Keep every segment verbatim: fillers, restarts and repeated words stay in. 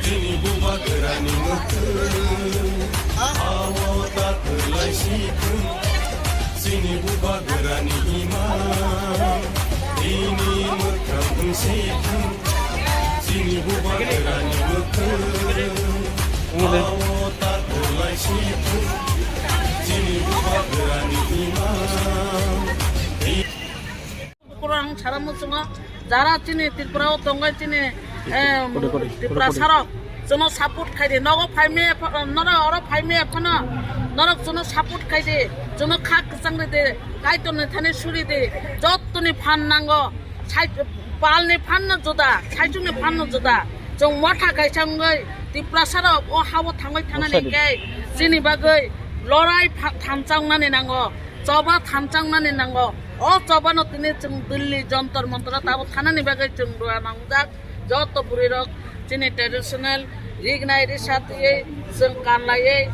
Chini bubagrani mwkhwng, awo takwlai si thung. Chini bubagrani imang, ini mwkhwng wng si thung. Chini bubagrani mwkhwng, awo takwlai si thung. Chini bubagrani imang. Kurang sara muchungo jara chini Tripura o tongo chini, em, Kode, kode, kode, Tripura kode. Sarok chwngno support khaidi, nogo phaimi epha-, norok oro phaimi ephano norok chwngno support khaidi, chwngno kha kwchang ridi, Kaitorni thani suridi, jottoni phan nango, sai-, palni phanno juda, saichungni phanno juda, chwng motha kaisa wngwi Tripura Sarok o hao thangwi thanani Oksadi. Khe chini bagwi lorai pha-, thansa wngnani nango. Choba thansa wngnani nango. O chobano tini chwng Delhi Jontor Montor o tabuk thanani bagwi chwng dua nangjak. Joto bwrwirok chini traditional rignai risa twiwi chwng kanlaiwi,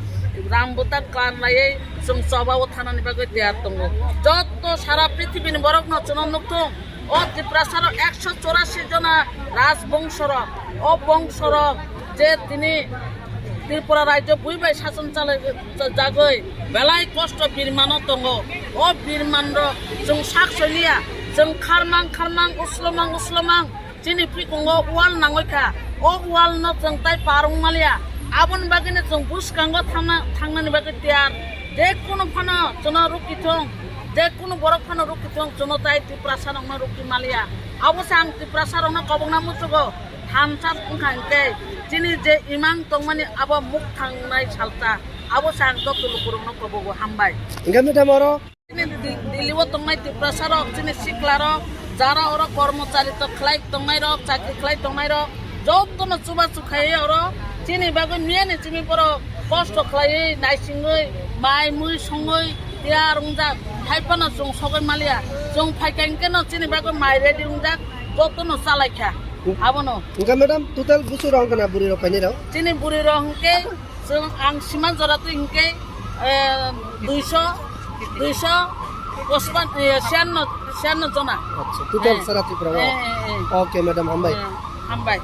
rang bwtang kanlaiwi chwng choba o thanani bagwi tiyar tongo. Joto sara prithibini borokno chwngno nukthung. O Tiprasarok ekso chorasi jona rajbongsorok, o bongsorok je tini Tripura rajyo bui bai sason chalai jagwi belai kosto birmano tongo. O birmanrok chwng sak soiliya, chwng kharmang kharmang, uslomang uslomang, chini pikungo wal nangwi kha. O wal no chwng tai parwng maliya. Aboni bagwino chwng bwskango thangna, thangnani bagwi tiyar. Je kunu phano chwngno rukithung, je kunu borok phano rukithung, chwngno tai Tiprasarokno rukhi maliya. Abo se ang Tiprasarokno kobokna muchugo. Thansa wngkha hwnkhe chini je imang tongmani abo muk thangnai salsa, abo se ang joto lukurokno kobogo, hambai. Hingkhe madam oro? Chini Di-, Delhi o tongnai Tiprasarok, chini siklarok, jara oro kormochari to khlai tongnairok, chakri khlai tongnairok, jotono chubachu khaiwi oro chini bagwi miyani chini borok kosto khlaiwi naisingwi mai mui songwi tiyar wngjak, hai phano chwng sogwi maliya. Chwng phaikha hwnkhe no chini bagwi mai ready wngjak, jotono chalaikha. Abono. Hingkhe madam, total busu rok wngkha na bwrwi rok phainai rok? Chini bwrwi rok hwnkhe chwng ang sima jora twi hwnkhe, eh, duiso, duiso pachpan, eh, siyanno, siyanno jona. Acha, total Eh. Sara Tripura o? Eh, eh, eh. Okay madam, hambai. Eh, hambai.